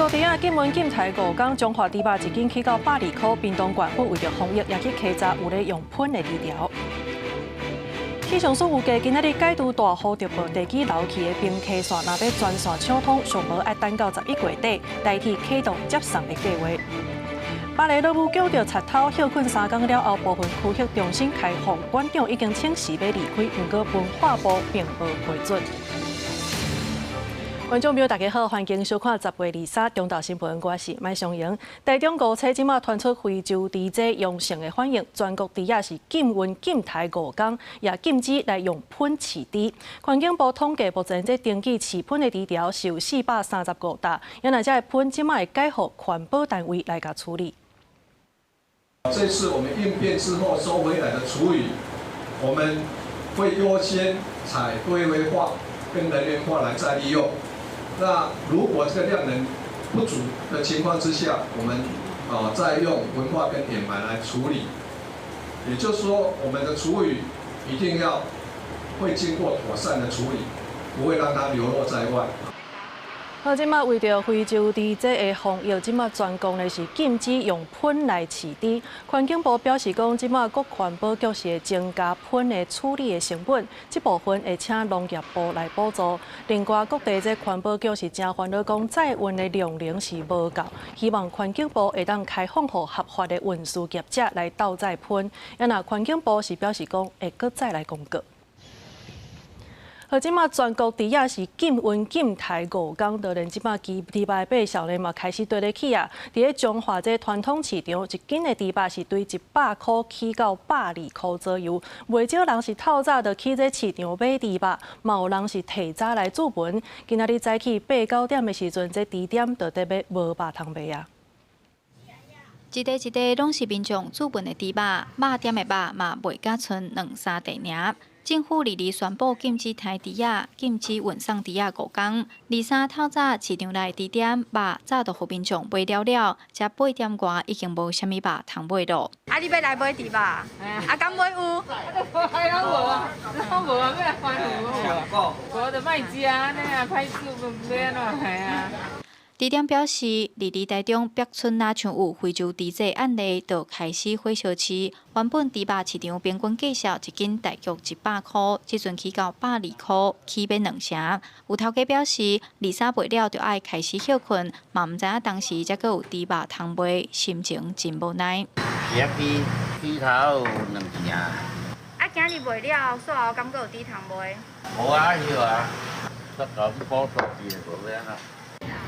國豬仔禁運禁刣5工，彰化豬肉一斤起到120箍，屏東縣府為著防疫，也去稽查有咧用噴的豬條。氣象署預計今仔日解除大雨特報，地基流去的平溪線若欲全線暢通，上無愛等到11月底，台鐵啟動接送的計劃。巴黎老母繳著賊偷歇睏3工了後，部分區域重新開放，館長已經請辭欲離開，毋過文化部並無批准。觀眾朋友，大家好，歡迎收看10月23中晝新聞，我是麥松瑩。台中五車這馬傳出非洲豬災陽性的反應，全國豬仔是禁運禁刣5工，也禁止來用噴飼豬。環境部統計，目前這登記飼噴的豬條是有435擔，也若這個噴這馬會改予環保單位來共處理。這次我們應變之後收回來的廚餘，我們會優先採堆肥化跟能源化來再利用。那如果這個量能不足的情況之下，我們再用焚化跟掩埋來處理。也就是說，我們的廚餘一定要會經過妥善的處理，不會讓它流落在外。好，這馬為著非洲豬災的防疫，這馬全國呢是禁止用噴來飼豬。環境部表示講，這馬國環保局是會增加噴的處理的成本，這部分會請農業部來補助。另外，各地這環保局是誠煩惱，講載運的量能是無夠，希望環境部會當開放予合法的運輸業者來鬥載噴。啊若環境部是表示講，會閣再來公告。好，這馬全國豬仔是禁運禁刣5工，就連這馬豬肉的百數呢嘛開始綴咧起啊！佇咧彰化這傳統市場，一斤的豬肉是對100箍起到120箍左右。袂少人是透早就去這市場買豬肉，嘛有人是提早來注文。今仔日早起八九點的時陣，這豬店就得欲無肉通賣啊！一塊一塊攏是民眾注文的豬肉，肉店的肉嘛賣甲賰兩三塊爾。政府二二宣布禁止刣豬仔、禁止運送豬仔5工。二三透早市場內豬店肉早就予民眾買了了，這八點外已經無啥物肉通買囉。啊，你欲來買豬肉？啊，敢買有？還攏無啊，攏無啊，欲來歡呼無？無就莫食按呢啊，歹處欲按怎嘿啊？豬店表示，二二台中北村若像有非洲豬災案例，就開始火燒市。原本豬肉市場平均價數一斤大約100箍，這陣起到120箍，起欲兩成。有頭家表示，二三賣了就愛開始歇睏，嘛毋知影當時才閣有豬肉通賣，心情真無奈。一支豬頭兩成。啊，今日賣了，煞後敢閣有豬通賣？無啊，歇啊，煞夠補助的無欲按怎。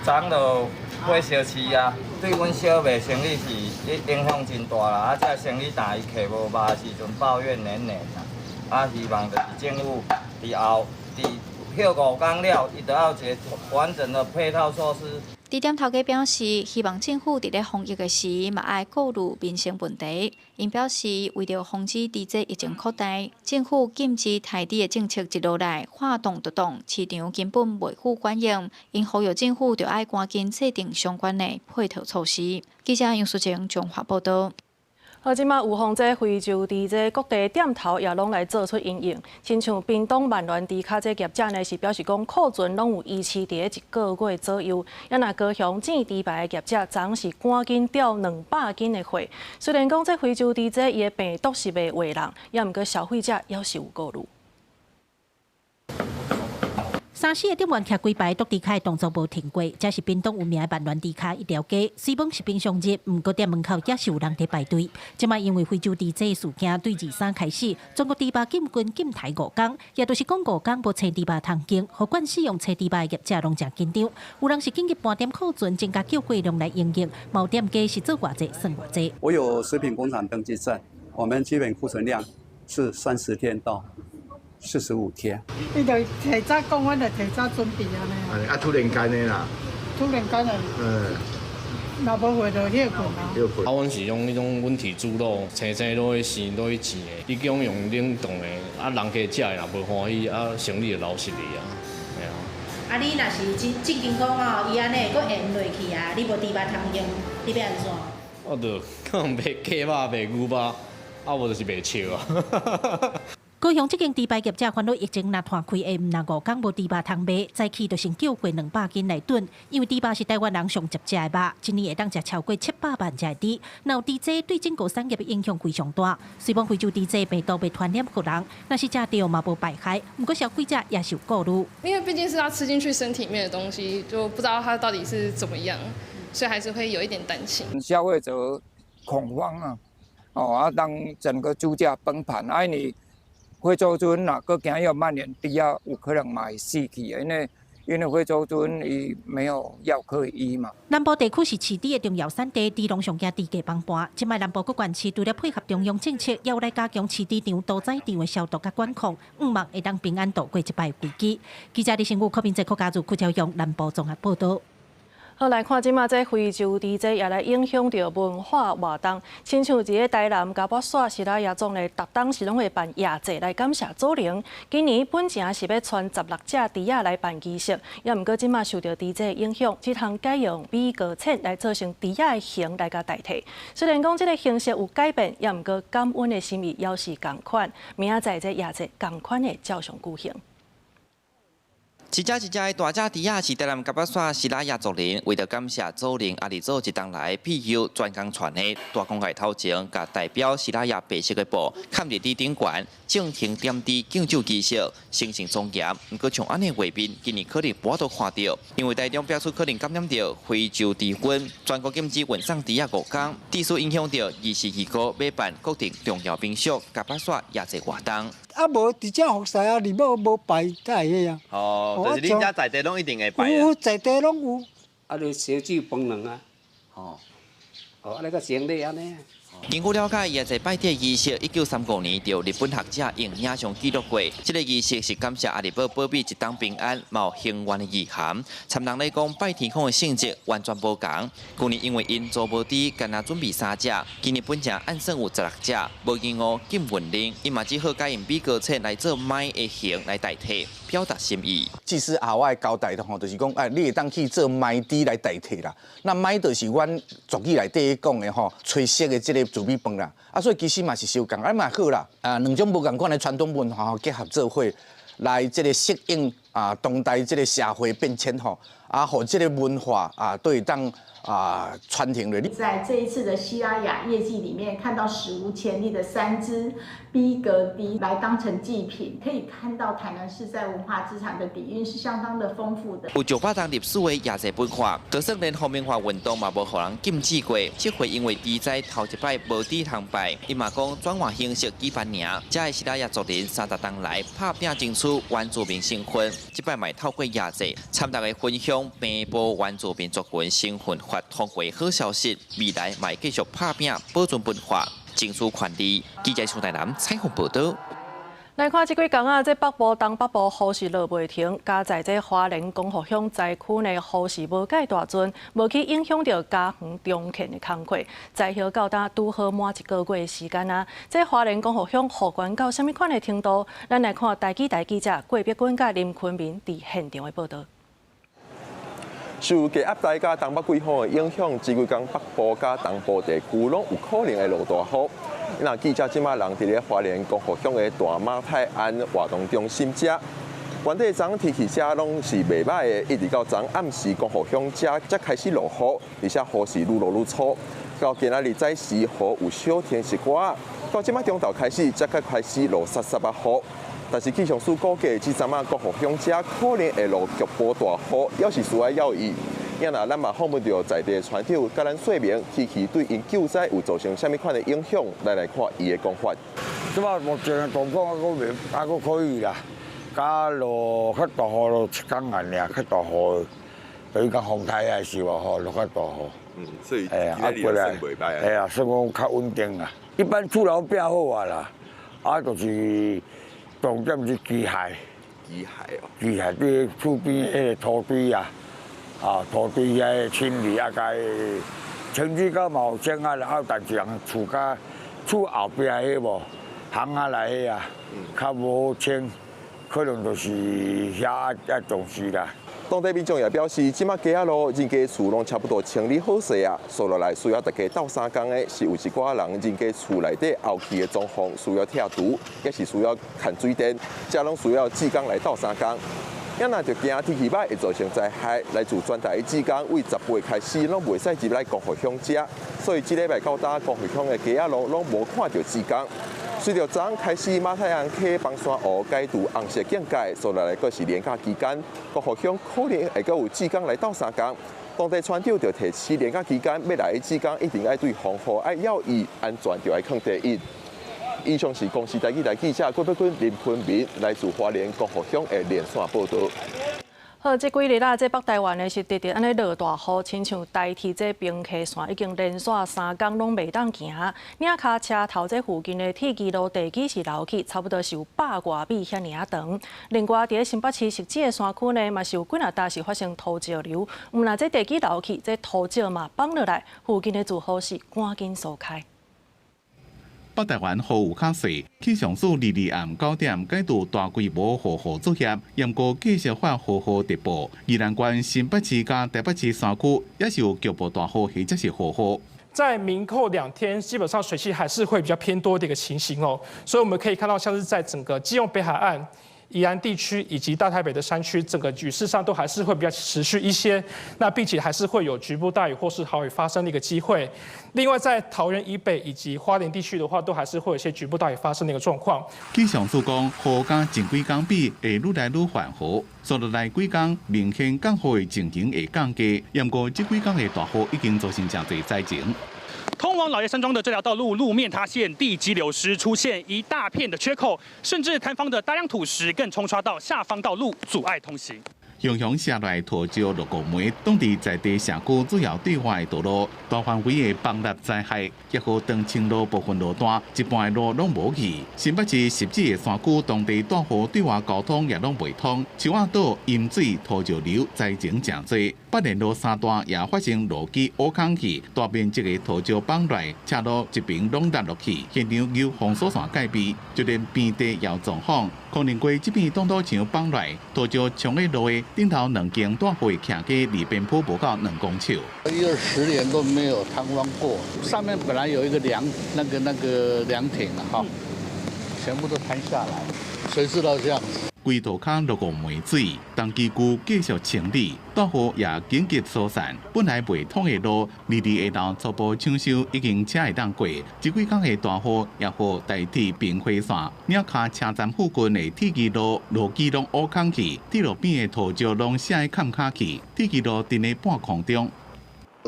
昨就火燒市啊，對阮小賣生意是影響真大啦。啊，這生意若伊客無肉的時陣，抱怨連連啦。啊，希望就是政府佇後佇歇5工了，伊就要一個完整的配套措施。豬店頭家表示，希望政府佇咧防疫的時，嘛愛顧慮民生問題。𪜶表示，為著防止豬災疫情擴大，政府禁止刣豬的政策一落來，話擋就擋，市場根本袂赴管用。𪜶呼籲政府著愛趕緊制定相關的配套措施。記者楊淑靜彰化報導。好，這馬預防這非洲豬災各地店頭也攏來做出因應，親像屏東萬巒豬跤這業者呢，是表示講庫存攏有維持佇咧一個月左右。啊若高雄煎豬排的業者，昨是趕緊調200斤的貨。雖然講這非洲豬災伊的病毒是袂傳人，也毋過消費者猶是有顧慮。三四個店員徛規排，剁豬跤的動作無停過。這是屏東有名的萬巒豬跤一條街，雖罔是平常日，毋過店門口也是有人佇排隊。這馬因為非洲豬災事件，對二三開始，全國豬肉禁運禁刣5工，也就是講五工無生豬肉通經，予慣使用生豬肉的業者攏誠緊張。有人是緊急盤點庫存，增加叫貨量來應應，嘛有店家是做偌濟算偌濟。我有食品工廠登記證，我們基本庫存量是30天到45天。伊就提早講，阮就提早準備按呢。啊，突然間的啦。突然間的。若無貨就歇睏啊。歇睏。啊，阮是用彼種溫體豬肉，青青落去生，落去煎的。你叫用冷凍的，啊，人家食的若無歡喜，啊，生意就流失去啊。嘿啊。啊，你若是真正經講哦，伊按呢閣延落去啊，你無豬肉通用，你欲按怎？我就可能賣雞肉、賣牛肉，啊無就是賣笑啊。高雄這間豬排業者煩惱疫情若攤開，會毋但五工無豬肉通賣，早起就先叫貨200斤來燉，因為豬肉是台灣人上捷食的肉，一年會當食超過700萬隻豬。若有豬災對整個產業的影響非常大。雖講非洲豬災病毒袂傳染予人，若是食著嘛無排害，毋過消費者也是有顧慮。因為畢竟是要吃進去身體裡面的東西，就不知道它到底是怎麼樣，所以還是會有一點擔心。消費者恐慌啊，哦啊，當整個豬價崩盤，啊你。非洲豬若閣驚欲蔓延，豬仔有可能嘛會死去，因為非洲豬伊沒有藥可以醫嘛。南部地區是飼豬的重要產地，豬農上驚豬價崩盤。這擺南部各縣市除了配合中央政策，也有來加強飼豬場、屠宰場的消毒佮管控，向望會當平安度過這擺危機。記者李新武、柯明哲、柯家祖、柯朝陽南部綜合報導。好，來看這馬這非洲豬災也來影響著文化活動，親像佇咧台南嘉八煞西拉雅族咧，逐冬是攏會辦夜祭來感謝祖靈。今年本前是欲賰16隻豬仔來辦儀式，也毋過這馬受著豬災影響，這趟改用米糕鉎來做成豬仔的形來共代替。雖然講這個形式有改變，也毋過感恩的心意猶是仝款。明仔載這夜祭仝款會照常舉行。一隻一隻的大隻豬仔是台南嘉八煞西拉雅族人為著感謝祖靈阿里祖這冬來庇佑專工傳的大公蓋頭前，共代表西拉雅白色的布崁佇豬頂懸，進行點豬敬酒儀式，神聖莊嚴。毋過像按呢畫面，今年可能無法度看著，因為台中表示可能感染著非洲豬瘟，全國禁止運送豬仔五工，致使影響著22號欲辦國定重要民俗嘉八煞夜祭活動。啊，無佇遮服侍啊，你無無拜才會彼啊。哦，就是恁遮在地攏一定會拜。有在地攏有。啊，就燒酒飯卵啊，吼，哦，按呢閣整理按呢。根據了解，夜祭拜豬儀式，1935年，著日本學者用影像記錄過。這個儀式是感謝阿里寶保庇一冬平安、嘛有興旺的意涵。參人來講，拜天公的性質完全無仝。舊年因為𪜶租無豬，干焦準備三隻，今年本前按算有16隻，無經過禁運令，𪜶嘛只好改用米糕鉎來做馬的形來代替，表達心意。祭司阿我的交代吼，就是講，哎，你會當去做馬豬來代替啦。那馬就是阮族語內底講的吼，炊色的這個糯米飯啦。啊，所以其實嘛是相仝，啊嘛好啦。啊，兩種無仝款的傳統文化吼結合做伙，來這個適應啊當代這個社會變遷吼，啊，予這個文化啊，都會當啊傳承落去。在這一次的西拉雅夜祭裡面，看到史無前例的三隻比格豬來當成祭品，可以看到台南市在文化資產的底蘊是相當的豐富的。有上百冬歷史的夜祭文化，就算連皇民化運動嘛無予人禁止過，這回因為豬災頭一擺無豬通拜，伊嘛講轉換形式舉辦爾，遮的西拉雅族人30冬來拍拚爭取原住民身份，這擺嘛透過夜祭，參大家分享平埔原住民族群身份法通過好消息，未來嘛會繼續拍拚保存文化，爭取權利。記者蘇台南採訪報導。來看這幾工啊，這北部、東北部雨是落袂停，加在這花蓮光復鄉災區呢，雨是無蓋大陣，無去影響著嘉園重建的工課。災後到今拄好滿一個月的時間啊，這花蓮光復鄉復原到啥物款的程度？咱來看台記台記者郭碧君佮林坤明佇現場的報導。受低壓帶佮東北季風的影響，這幾工北部佮東部地區攏有可能會落大雨。那記者這馬人佇咧花蓮光復鄉的大馬太安活動中心遮，原底昨天氣遮攏是袂䆀的，一直到昨暗時光復鄉遮才開始落雨，而且雨是愈落愈粗。到今仔日早時雨有小停一寡，到這馬中晝開始才閣開始落澼澼仔雨。但是氣象署估計，這陣仔光復鄉遮可能會落局部大雨，猶是需愛留意。今仔咱嘛訪問著在地的村長，佮咱說明天氣對𪜶救災有造成啥物款的影響，來來看伊的講法。這擺目前的狀況還閣袂，還閣可以啦。敢落較大雨落一工爾，較大雨，等於講風台的時候吼落較大雨。嗯，所以哎呀，啊過來，哎呀，算講較穩定啦。一般厝樓變好啊啦，啊就是重點是機械。機械哦。機械對厝邊彼個土堆啊。啊，土堆遐清理啊，共清理到嘛有清啊，啊，但是人厝較厝後壁彼無，巷仔內彼啊，較無好清，可能就是遐愛重視啦。當地民眾也表示，這馬街仔路人家厝攏差不多清理好勢啊，紲落來需要大家鬥相共的是有一寡人人家厝內底後期的裝潢需要拆除，抑是需要牽水電，這攏需要志工來鬥相共。也若就驚天氣䆀會造成災害，來自全台的志工為10月開始攏袂使入來光復鄉遮，所以這禮拜到今光復鄉的街仔路攏無看著志工。隨著昨昏開始，馬太鞍溪枋山湖解除紅色警戒，紲落來閣是連假期間，光復鄉可能會閣有志工來鬥相共。當地村長就提醒，連假期間欲來的志工一定愛對防護愛要意，安全就愛囥第一。以上是公視台語台記者郭碧君、林坤明來自花蓮光復鄉的連線報導。好，這幾日啦，這北台灣呢是直直按呢落大雨，親像台鐵這平溪線已經連續3工攏袂當行。嶺跤車頭這附近的鐵支路地基是流去，差不多是有百外米遐爾仔長。另外，佇咧新北市汐止的山區呢，嘛是有幾若搭是發生土石流，毋但這地基流去，這土石嘛崩落來，附近的住戶是趕緊疏開。北台灣雨有較細，氣象署22暗9點解除大規模雨後作業，毋過繼續發雨後特報。宜蘭縣新北市佮台北市山區也是有局部大雨或者是豪雨。在明後兩天，基本上水汽還是會比較偏多的一個情形哦，所以我們可以看到，像是在整個基隆北海岸、宜蘭地區以及大台北的山區，整個雨勢上都還是會比較持續一些。那並且還是會有局部大雨或是豪雨發生的一個機會。另外，在桃園以北以及花蓮地區的話，都還是會有一些局部大雨發生的一個狀況。氣象署講，雨佮前幾工比會愈來愈緩和，紲落來幾工明顯降雨的情形會降低。毋過這幾工的大雨已經造成誠濟災情。通往老爺山莊的這條道路路面塌陷，地基流失，出現一大片的缺口，甚至塌方的大量土石更沖刷到下方道路，阻礙通行。雄雄下來土石落五枚，當地在地社區主要對外的道路大範圍的崩塌災害，抑予長青路部分路段一半的路攏無去。新北市汐止的山區當地大雨對外交通也攏袂通，樹仔倒淹水土石流災情誠濟。北連路三段也發生路基挖空去，大面積的土石崩來，車路一邊攏塌落去，現場有封鎖線戒備，就連邊地也有狀況，可能過這片擋土牆崩來，土石衝在路的頂頭兩間大會徛家離邊坡無夠2公尺。一二十年都沒有坍方過，上面本來有一個涼，那個涼亭啊，哈，全部都坍下來，誰知道這樣子？規塗跤落五枚水，當地區繼續清理，大雨也緊急疏散。本來袂通的路，22下晝初步搶修已經車會當過。這幾工的大雨也予台鐵平溪線、嶺跤車站附近的鐵支路路基攏挖空去，鐵路邊的土石攏卸崁跤去，鐵支路停佇半空中。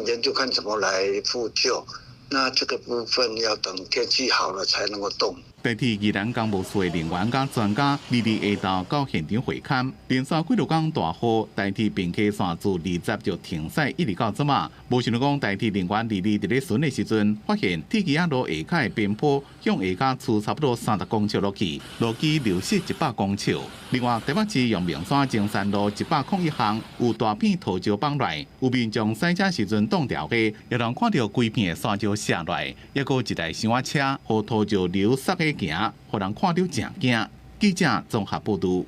研究看怎麼來復舊，那這個部分要等天氣好了才能夠動。台鐵宜蘭工務處的人員佮專家，22下晝到現場會勘，連續幾落工大雨，台鐵平溪線自20就停駛，一直到這馬。無想到講台鐵人員22佇咧巡的時陣，發現鐵枝仔路下跤的邊坡向下跤出差不多30公尺落去，路基流失100公尺。另外，台北市陽明山中山路101巷有大片土石崩來，有民眾駛車時陣擋牢的，也通看著規片的沙石卸來，抑閣一台小車予土石流塞咧行，予人看著誠驚。記者綜合報導。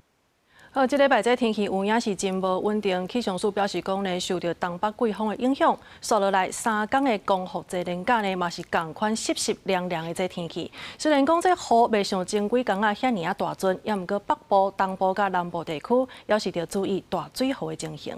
好，這禮拜這天氣有影是真無穩定。氣象署表示講呢，受著東北季風的影響，紲落來3工的光復節連假呢，嘛是仝款濕濕涼涼的這天氣。雖然講這雨袂像前幾工仔遐爾仔大陣，也毋過北部、東部佮南部地區，猶是著注意大水雨的情形。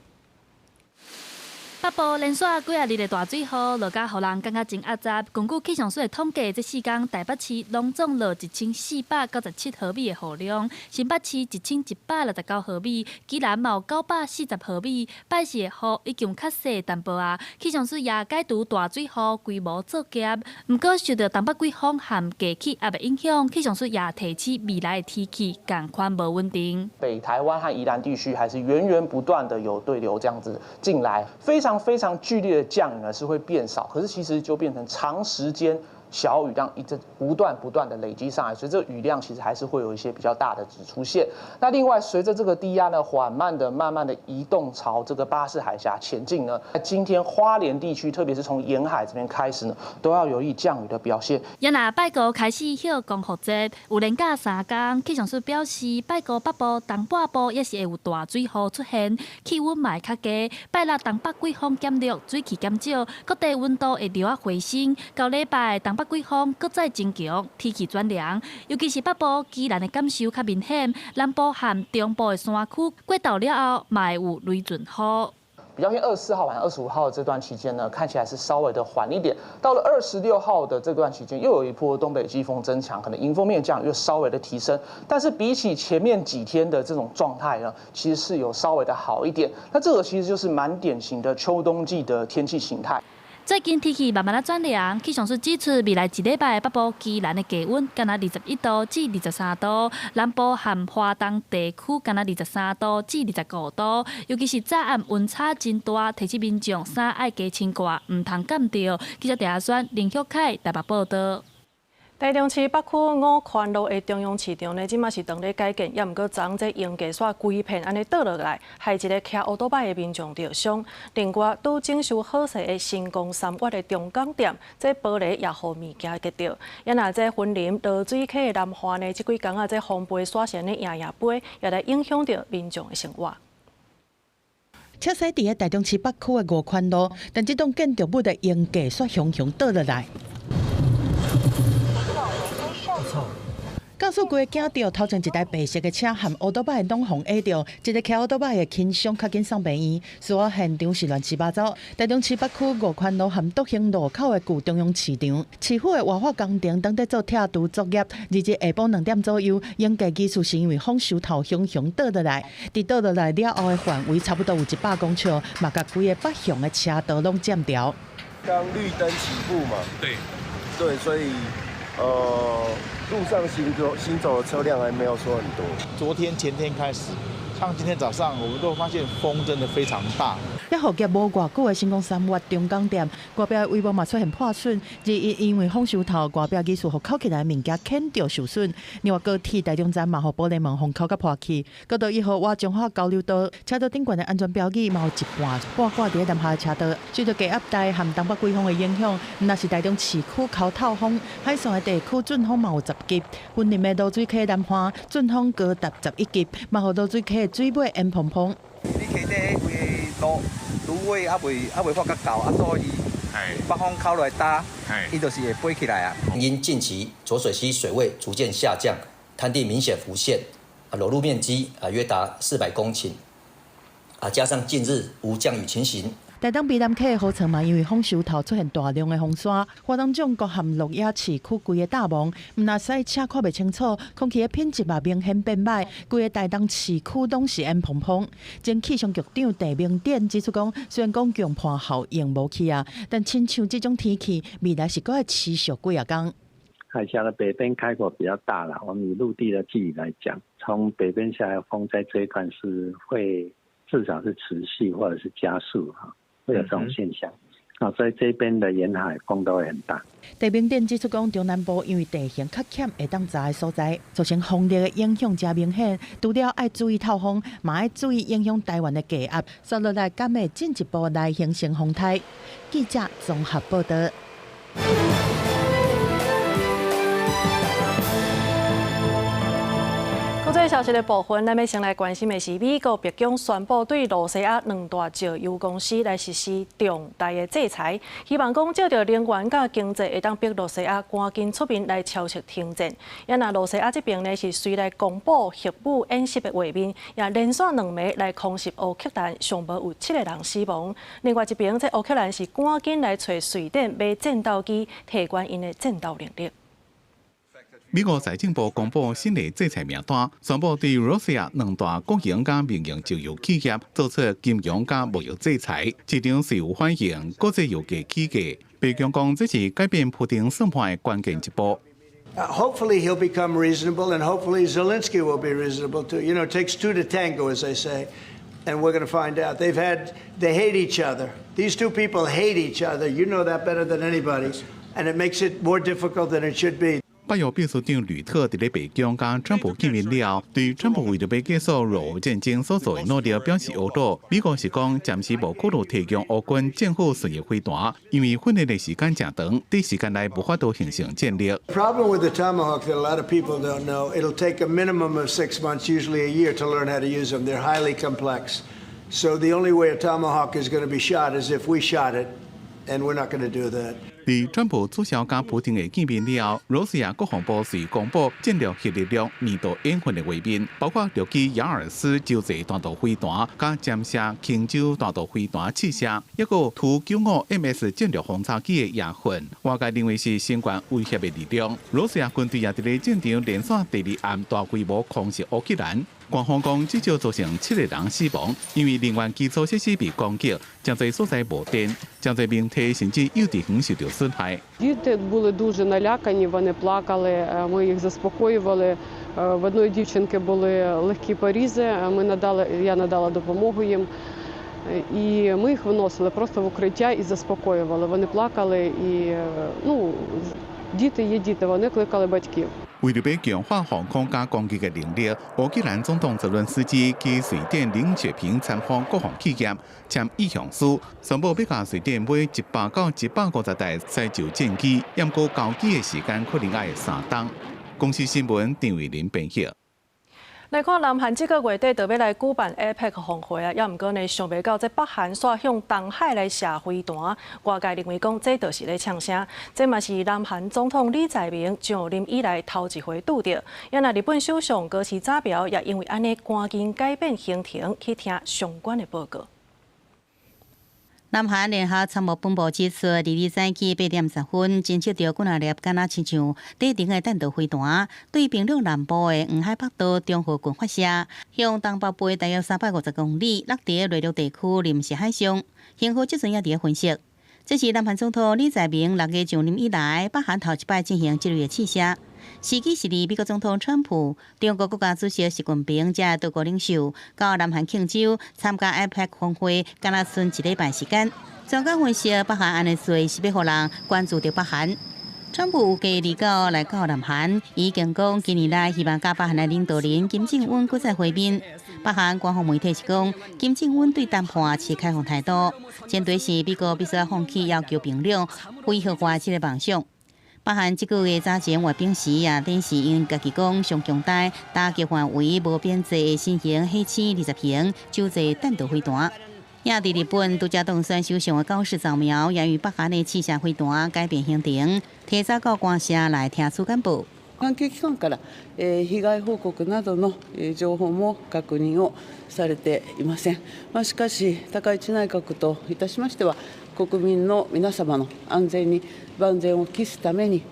北部連續幾仔日的大水雨，落甲予人感覺真壓雜。根據氣象署的統計，這4工台北市攏總落1497毫米的雨量，新北市1169毫米，宜蘭嘛有940毫米。拜四的雨已經較細淡薄仔，氣象署也解除大水雨規模作業。毋過受著東北季風和低氣壓的影響，氣象署也提醒未來的天氣仝款無穩定。北台灣和宜蘭地區還是源源不斷的有對流這樣子進來，非常非常劇烈的降雨呢是會變少，可是其實就變成長時間小雨量一直不斷不斷的累積上來，所以這個雨量其實還是會有一些比較大的值出現。那另外，隨着這個低壓呢，緩慢的、慢慢的移動朝這個巴士海峽前進呢，今天花蓮地區，特別是從沿海這邊開始呢，都要留意降雨的表現。也若拜五開始歇光復節，有連假三工，氣象署表示，拜五北部、東半部也是會有大水雨出現，氣溫嘛會較低。拜六東北季風減弱，水汽減少，各地溫度會略仔回升。到禮拜東北季風閣再增強，天氣轉涼，尤其是北部宜蘭的感受較明顯。南部和中部的山區過晝了後，嘛會有雷陣雨。比較偏24號晚25號的這段期間呢，看起來是稍微的緩一點。到了26號的這段期間，又有一波東北季風增強，可能迎風面降雨又稍微的提升。但是比起前面幾天的這種狀態呢，其實是有稍微的好一點。那這個其實就是蠻典型的秋冬季的天氣形態。最近天氣慢慢仔轉涼，氣象署指出，未來一禮拜北部宜蘭的低溫干焦21度至23度，南部和花東地區干焦23度至25度。尤其是早暗溫差真大，提醒民眾衫愛加穿掛，毋通感著。記者鄭阿宣、林旭凱台北報道。台中市北區五權路的中央市場呢，這馬是當咧改建，也毋過昨這鷹架煞規片按呢倒落來，害一个騎烏多擺的民眾著傷。另外，拄整修好勢的新光三越的中港店，這玻璃也予物件擊著。也若這雲林濁水溪的南岸呢，這幾工啊，這風飛沙是按呢掖掖飛，也來影響著民眾的生活。車駛佇个台中市北區的五權路，但這棟建築物的鷹架煞雄雄倒落來。駕駛規个驚著，頭前一台白色的車和烏多擺攏予壓著，一个騎烏多擺的輕傷，較緊送病院。事發現場是亂七八糟。台中市北區五權路和篤興路口的舊中央市場，市府的活化工程當咧做拆除作業，二日下晡2點左右，鷹架技術是因為風受頭雄雄倒落來，佇倒落來了後的範圍差不多有100公尺，嘛共規个北向的車道攏佔掉。剛綠燈起步嘛？對，對，所以，路上行走的車輛還沒有說很多。昨天前天開始，像今天早上，我們都發現風真的非常大。一號業無偌久的新光三越中港店，外壁帷幕嘛出現破損，而因為風受頭，外壁技術予扣起來的物件牽著受損。另外高鐵台中站嘛，予玻璃門予敲甲破去。國道1號外彰化交流道，車道頂懸的安全標語嘛有一半掛掛佇南下車道。受到低壓帶和東北季風的影響，毋但是台中市區口透風，海線的地區陣風嘛有10級。雲林的濁水溪南岸陣風高達11級，嘛予濁水溪的水尾淹蓬蓬。你溪底彼个蘆蘆葦猶未猶未發較厚，啊，所以北風口來打，伊就是會飛起來啊。因近期濁水溪水位逐漸下降，灘地明顯浮現，啊，裸露面積啊約達400公頃，啊，加上近日無降雨情形。台東卑南溪的河床嘛，因為風受頭出現大量的風沙，花東縱谷和鹿野市區規个大網，毋但賽車看袂清楚，空氣的品質嘛明顯變歹，規个台東市區攏是煙蓬蓬。前氣象局長鄭明典指出講，雖然講強迫效應無去啊，但親像這種天氣，未來是閣會持續幾仔工。海峽的北邊開闊比較大啦，我們以陸地的距離來講，從北邊下來風在這一段是會至少是持續或者是加速哈。會有這種現象，啊，所以這邊的沿海風都會很大。鄭明典指出講，中南部因為地形較險，會當閘的所在，造成風力的影響誠明顯。除了愛注意透風，嘛愛注意影響台灣的低壓，紲落來敢會進一步來形成風颱。記者綜合報道。國際消息的部分，咱欲先來關心的是美國白宮宣布對露西亞兩大石油公司來實施重大的制裁，希望講藉著能源佮經濟會當逼露西亞趕緊出面來超速停戰。也若露西亞這邊呢是隨來公布核武演習的畫面，也連續兩暝來空襲烏克蘭，上無有7個人死亡。另外一邊，這烏克蘭是趕緊來揣瑞典買戰鬥機，提懸𪜶的戰鬥能力。美國財政部公布新的制裁名單，宣布對露西亞兩大國營佮民營石油企業做出金融佮貿易制裁。市場是有反應，國際油價起價。白宮講這是改變普丁算盤的關鍵一步。 Hopefully he'll become reasonable, and hopefully Zelensky will be reasonable too. It takes two to tango, as they say, and we're going to find out. They hate each other. These two people hate each other. You know that better than anybody. And it makes it more difficult than it should be. 北約秘書長呂特佇咧白宮佮川普見面了，對川普為著欲結束俄烏戰爭所做的努力表示懊惱。美國是講暫時無考慮提供烏軍戰斧巡弋飛彈，因為訓練的時間誠長，短時間內無法度形成戰力。 The problem with the Tomahawk that a lot of people don't know, it'll take a minimum of 6 months, usually a year, to learn how to use them. They're highly complex. So the only way a Tomahawk is going to be shot is if we shot it, and we're not going to do that. 佇川普取消佮普丁的見面了後，羅西亞國防部隨公布戰略核力量年度演訓的畫面，包括六支雅爾斯洲際彈道飛彈、佮尖射輕洲彈道飛彈試射，抑閣圖95 MS 戰略轟炸機的演訓。外界認為是新冠威脅的力量。羅西亞軍隊也佇咧戰場連續第二暗大規模空襲烏克蘭。官方講至少造成七個人死亡，因為能源基礎設施被攻擊，誠濟所在無電，誠濟民宅甚至幼稚園受著損害。 Діти були дуже налякані, вони плакали, ми їх заспокоювали. В одної дівчинки були легкі порізи, ми надали, я надала допомогу їм. І ми їх виносили просто в укриття і заспокоювали. Вони плакали і, ну, діти є діти, вони кликали батьків. 為著欲強化防空佮攻擊的能力，烏克蘭總統澤倫斯基去瑞典林雪平參訪國防企業，簽意向書，宣布欲共瑞典買100到150台西洲戰機，毋過交機的時間可能愛3冬。公視新聞陳慧琳編譯。來看南韓這個月底就欲來舉辦 APEC 峰會啊，猶毋過呢，想袂到這北韓煞向東海來射飛彈，外界認為講這就是咧嗆聲。這嘛是南韓總統李在明上任以來頭一回拄著。啊若日本首相高市早苗也因為按呢趕緊改變行程去聽相關的報告。南韓聯合參謀本部指出，二日早起8點10分，偵測著幾若粒敢若親像短程的彈道飛彈，對平壤南部的黃海北道中和郡發射，向東北部大約350公里，落佇內陸地區臨時海上。幸好這陣也佇咧分析，這是南韓總統李在明6月上任以來，北韓頭一擺進行這類的試射。時機是佇美國總統川普、中國國家主席習近平這多國領袖到南韓慶州參加 APEC 峰會，敢若賰一禮拜時間。專家分析，北韓按呢做是欲予人關注著北韓。川普預計29來到南韓，已經講近年來希望佮北韓的領導人金正恩閣再會面。北韓官方媒體是講，金正恩對談判持開放態度，前提是美國必須放棄要求平壤非核化這个夢想。北韓這個月早前閱兵時也展示𪜶家己講上強大打擊範圍無邊際的新型火星20型洲際彈道飛彈。也佇日本拄才當選首相的高市早苗，也與北韓的試射飛彈改變行程，提早到官舍來聽取簡報。関係機関から被害報告などの情報も確認をされていません。まあ、しかし、高市内閣といたしましては、国民の皆様の安全に万全を期すために、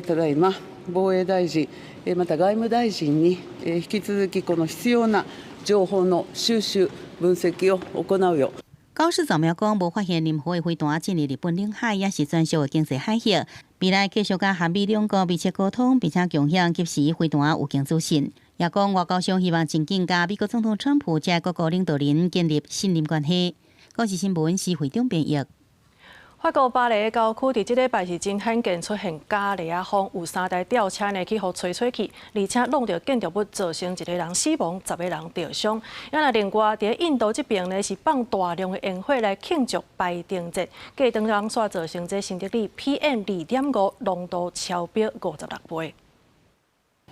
ただいま防衛大臣、また外務大臣に引き続きこの必要な情報の収集、分析を行うよう。高市早苗講，無發現任何的飛彈進入日本領海，抑是專屬的經濟海域。未來繼續佮韓美兩國密切溝通，並且共享及時飛彈預警資訊。也講外交上希望盡緊佮美國總統川普這各國領導人建立信任關係。公視新聞施惠中編譯。法國巴黎的郊區佇這禮拜是真罕見出現咖喱仔風，有三台吊車呢去予吹吹去，而且挵著建築物，造成一個人死亡，10個人著傷。啊若另外佇印度這邊呢是放大量的煙火來慶祝排燈節，過當人煞造成這新德里 PM 2.5濃度超標56倍。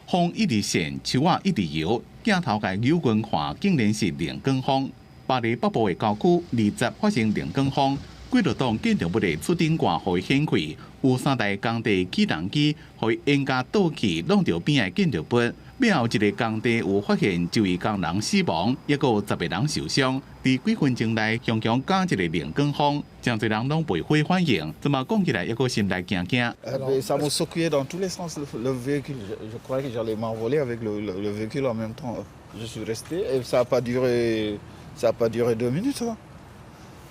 風一直旋，樹仔一直搖，鏡頭共扭近看，竟然是龍捲風。巴黎北部的郊區20發生龍捲風。幾落棟建築物的厝頂蓋予伊掀開，有三台工地起重機予伊淹甲倒去，挵著邊的建築物。尾後一个工地有發現一位工人死亡，抑閣有10個人受傷。佇幾分鐘內，強強加一个龍捲風，誠濟人攏袂火反應，這麼講起來，抑閣心內驚驚。 Ça m'a secoué dans tous les sens le véhicule. Je croyais que j'allais m'envoler avec le véhicule en même temps. Je suis resté et ça a pas duré 2 minutes.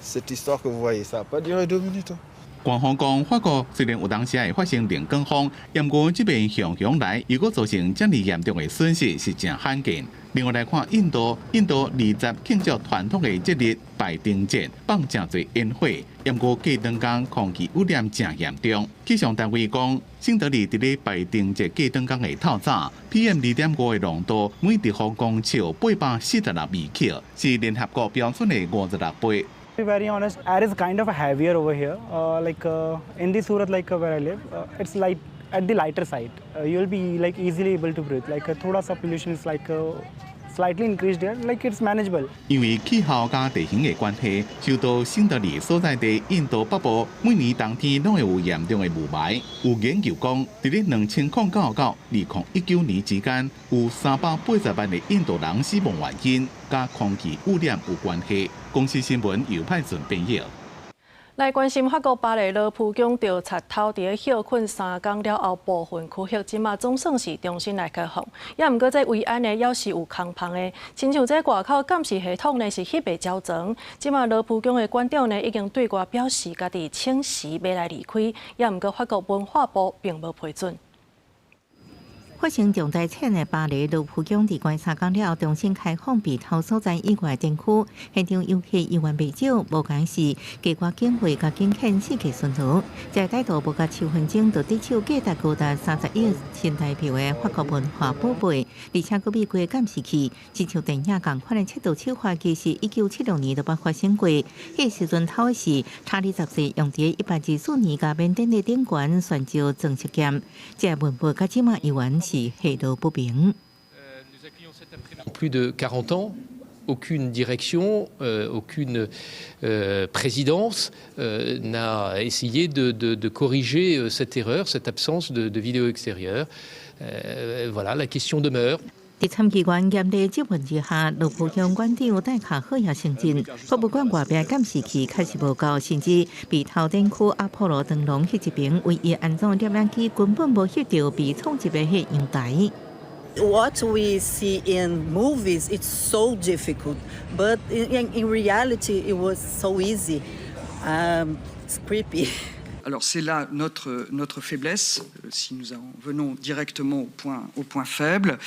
Cette histoire que vous voyez, ça n'a pas duré 2 minutes. 官方講，法國雖然有當時會發生龍捲風，毋過這邊熊熊來，如果造成遮爾嚴重的損失是誠罕見。另外來看印度，印度20慶祝傳統的節日拜燈節，放誠濟煙火，毋過過兩工空氣污染誠嚴重。氣象單位講，新德里佇咧拜燈節過兩工的透早，PM 2.5的濃度每立方公尺846微克，是聯合國標準的56倍。 To be very honest, air is kind of heavier over here. Like in the Surat, like where I live, it's light at the lighter side. You'll be like easily able to breathe. Like ਥੋੜਾ ਸਾ pollution is like slightly increased here. Like it's manageable. 因為氣候佮地形的關係，首都新德里所在地印度北部每年冬天攏會有嚴重的霧霾。有研究講，佇咧2009到2019年之間，有380萬的印度人死亡原因，佮空氣污染有關係。公視新聞由派順編譯。來關心法國巴黎羅浮宮著賊偷佇咧歇睏三工了後，部分區域這馬總算是重新來開放。也毋過這維安呢，猶是有空縫的，親像這外口監視系統呢是翕袂焦全。這馬羅浮宮的館長呢已經對外表示，家己請辭欲來離開。也毋過法國文化部並無批准。發生重大賊的巴黎盧浮宮佇關三工了後重新開放被偷所在以外展區，現場遊客猶原袂少，無仝是加掛警衛佮警犬四界巡邏。這個歹徒無夠七分鐘就得手價值高達30億新台幣的法國文化寶貝，而且閣秘過監視器，親像電影仝款的竊盜手法，其實1976年就捌發生過。彼時陣偷的是查理十世用佇124年共緬甸的頂懸懸石裝飾劍，這個文物到這馬猶原是下落不明。 Plus de 40 ans, aucune direction, aucune présidence n'a essayé de corriger cette erreur, cette absence de vidéo extérieure. Voilà, la question demeure. 佇參議員嚴厲質問之下，盧浮宮館長戴卡赫也承認，博物館外壁監視器確實無夠，甚至被偷展區阿波羅長廊彼一爿唯一安裝攝影機根本無翕著被闖入的彼陽台。 What we see in movies, it's so difficult, but in reality, it was so easy. It's creepy. Alors c'est là notre faiblesse, si nous en venons directement au point faible.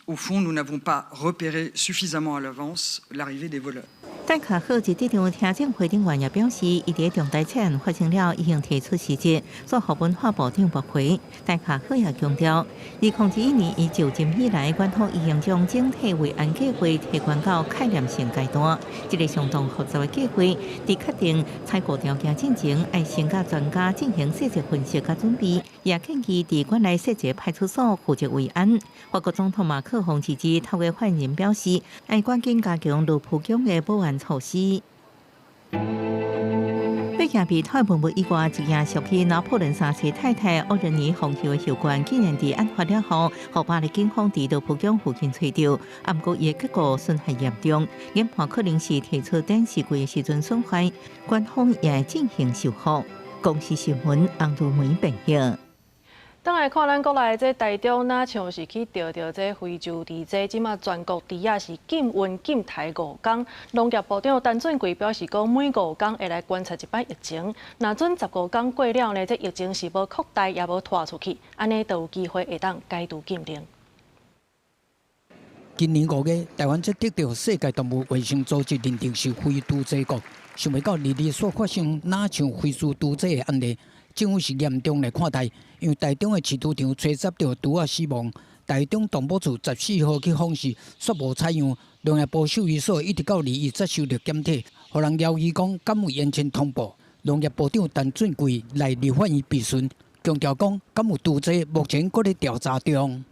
Au fond, nous n'avons pas repéré suffisamment à l'avance l'arrivée des voleurs. 戴卡赫佇這場聽證會頂懸也表示，伊佇重大賊案發生了，已經提出辭職，煞予文化部長駁回。戴卡赫也強調，2021年伊就任以來，館方已經將整體維安計劃提懸到概念性階段。這個相當複雜的計劃，佇確定採購條件進前，愛先佮專家進行細節分析佮準備，也建議佇館內設一個派出所負責維安。法國總統馬克宏其實透過發言人表示，愛趕緊加強盧浮宮的保安措施。欲行被偷文物以外，一件屬於拿破崙三世太太奧仁妮皇后的後冠，竟然佇案發了後，予巴黎警方佇盧浮宮附近揣著，毋過伊的結構損害嚴重，研判可能是提出展示櫃的時陣損壞，官方也進行修復。公視新聞洪如梅編譯。轉來看咱國內這台中，若像是去著著這非洲豬災，這馬全國豬仔是禁運禁刣五工。農業部長陳俊貴表示講，每五工會來觀察一擺疫情，若準15工過了呢，這疫情是無擴大也無拖出去，按呢就有機會會當解除禁令。今年5月，台灣才得著世界動物衛生組織認定是非豬災國，想袂到二二煞發生若像非洲豬災的案例。政府是嚴重來看待，因為台中的飼豬場追查著豬仔死亡，台中動保處14號去訪視，煞無採樣。農業部獸醫所一直到21才收著檢體，予人懷疑講敢有延遲通報。農業部長陳俊貴來立法院備詢，強調講敢有豬災，目前閣咧調查中。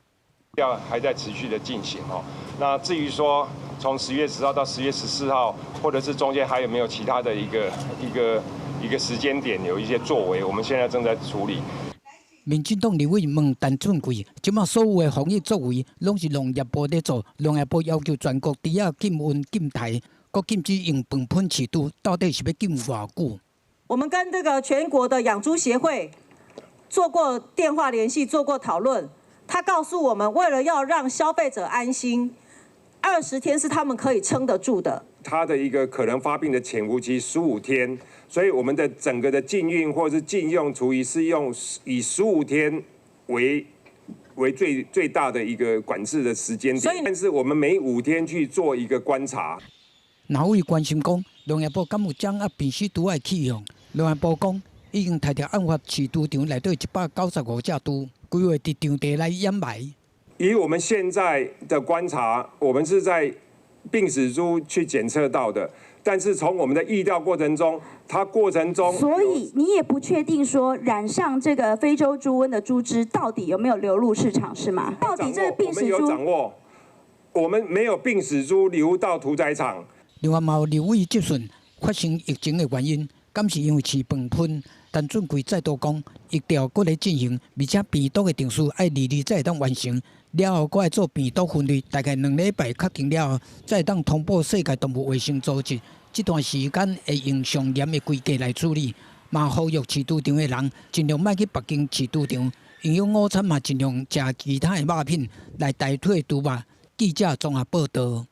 調還在持續的進行哦。那至於說從10月10號到10月14號，或者是中間還有沒有其他的一個時間點有一些作為，我們現在正在處理。民進黨立委問陳俊貴，這馬所有的防疫作為，攏是農業部咧做，農業部要求全國豬仔禁運禁刣，閣禁止用糞噴飼豬，到底是欲禁偌久？我們跟這個全國的養豬協會做過電話聯繫，做過討論，他告訴我們，為了要讓消費者安心，20天是他們可以撐得住的。它的一個可能發病的潛伏期15天，所以我們的整個的禁運或是禁用廚餘是用以十五天為最大的一個管制的時間點，但是我們每5天去做一個觀察。若有關心講，農業部敢有掌握病死豬的去向？農業部講已經提著案發飼豬場內底195隻豬，規劃佇場地來掩埋。以我們現在的觀察，我們是在病死豬去檢測到的，但是從我們的疫調過程中，它過程中，所以你也不確定說染上這個非洲豬瘟的豬隻到底有沒有流入市場，是嗎？到底這個病死豬，我們有掌握，我們沒有病死豬流到屠宰場。另外，嘛有立委質詢發生疫情的原因，敢是因為飼飯噴？陳俊貴再度講，疫調閣咧進行，而且病毒的程序愛2日才會當完成，了後閣愛做病毒分類，大概2禮拜確定了後，才會當通報世界動物衛生組織。這段時間會用上嚴的規格來處理，嘛呼籲飼豬場的人盡量莫去別間飼豬場，營養午餐嘛盡量食其他的肉品來代替豬肉。記者綜合報導。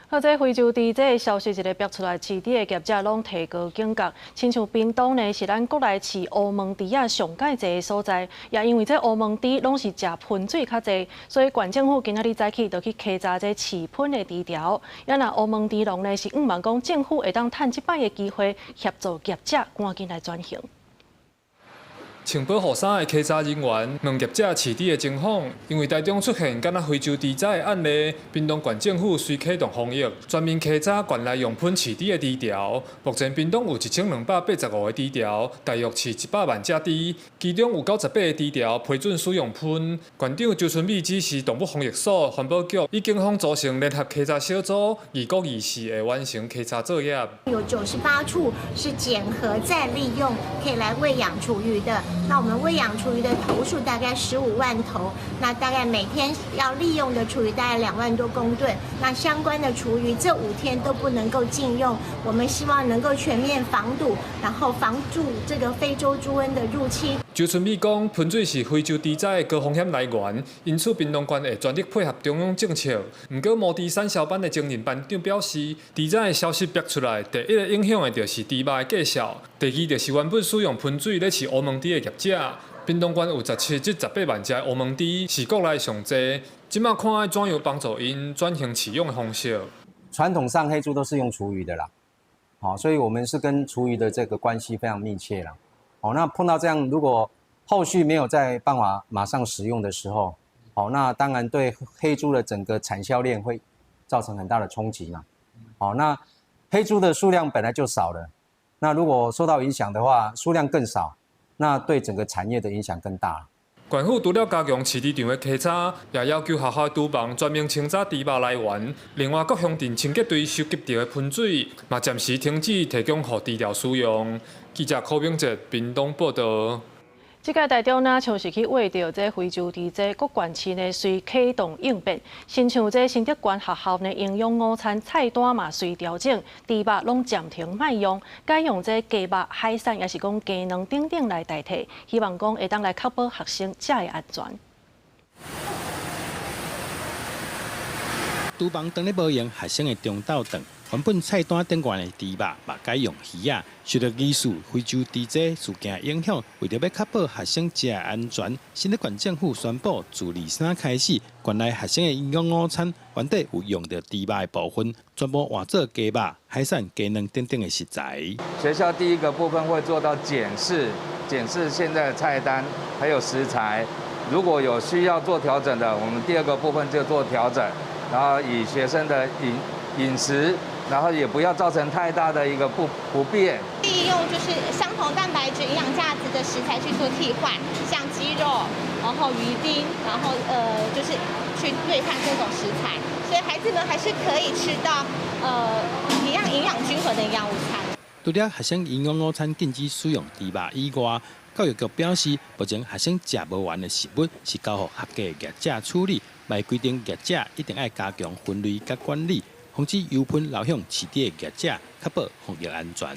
好，這非洲豬這个消息一个爆出來，飼豬的業者攏提高警覺。親像屏東呢，是咱國內飼烏毛豬仔上蓋濟的所在，也因為這烏毛豬攏是食噴水較濟，所以縣政府今仔日早起就去稽查這飼噴的豬條。也若烏毛豬農呢，是向望講政府會當趁這擺的機會協助業者趕緊來轉型。穿保護衫的稽查人員問業者飼豬的情況，因為台中出現敢若非洲豬災的案例，屏東縣政府隨啟動防疫，全面稽查縣內用噴飼豬的豬條。目前屏東有1285個豬條，大約飼100萬隻豬，其中有98個豬條批准使用噴。縣長周春米指示動物防疫所、環保局與警方組成聯合稽查小組，2024會完成稽查作業。有98處是檢核再利用，可以來餵養廚餘的。那我們餵養廚餘的頭數大概15萬頭，那大概每天要利用的廚餘大概2萬多公噸。那相關的廚餘這5天都不能夠禁用，我們希望能夠全面防堵，然後防住這個非洲豬瘟的入侵。周春米講，噴水是非洲豬災的高風險來源，因此屏東縣會全力配合中央政策。毋過，毛豬產銷班的前任班長表示，豬災的消息爆出來，第一个影響的就是豬肉的價數，第二就是原本使用噴水咧飼烏毛豬的業者。屏東縣有17至18萬隻烏毛豬，是國內上濟。這馬看愛怎樣幫助𪜶轉型飼養的方式。傳統上黑豬都是用廚餘的啦，好，所以我們是跟廚餘的這個關係非常密切啦。哦，那碰到這樣，如果後續沒有再辦法馬上使用的時候，好，那當然對黑豬的整個產銷鏈會造成很大的衝擊嘛。好，那黑豬的數量本來就少了，那如果受到影響的話，數量更少，那對整個產業的影響更大。縣府除了加強飼豬場的稽查，也要求學校廚房全面清查豬肉來源。另外，各鄉鎮清潔隊收集著的噴水，嘛暫時停止提供予豬寮使用。記者柯炳哲屏東報導。這屆台中若像是去餵著這非洲豬災，各縣市呢隨啟動應變，親像這新竹縣學校呢營養午餐菜單嘛隨調整，豬肉攏暫停莫用，改用這雞肉、海產，抑是講雞卵等等來代替，希望講會當來確保學生食的安全。廚房當咧無閒，學生的中晝頓，原本菜單頂懸的豬肉，嘛改用魚仔。受著疑似非洲豬災事件影響，為著欲確保學生食安全，新竹縣政府宣布，自23開始，縣內學生的營養午餐原底有用著豬肉的部分，全部換做雞肉、海產、雞卵等等的食材。學校第一個部分會做到檢視，檢視現在的菜單還有食材，如果有需要做調整的，我們第二個部分就做調整，然後以學生的飲食。然後也不要造成太大的一個不便。利用就是相同蛋白質、營養價值的食材去做替換，像雞肉，然後魚丁，然後就是去對換這種食材，所以孩子們還是可以吃到一樣營養均衡的營養午餐。除了學生營養午餐禁止使用豬肉以外，教育局表示，目前學生食無完的食物是交予合格業者處理，嘛規定業者一定愛加強分類佮管理。防止油噴流向飼豬的業者，確保防疫安全。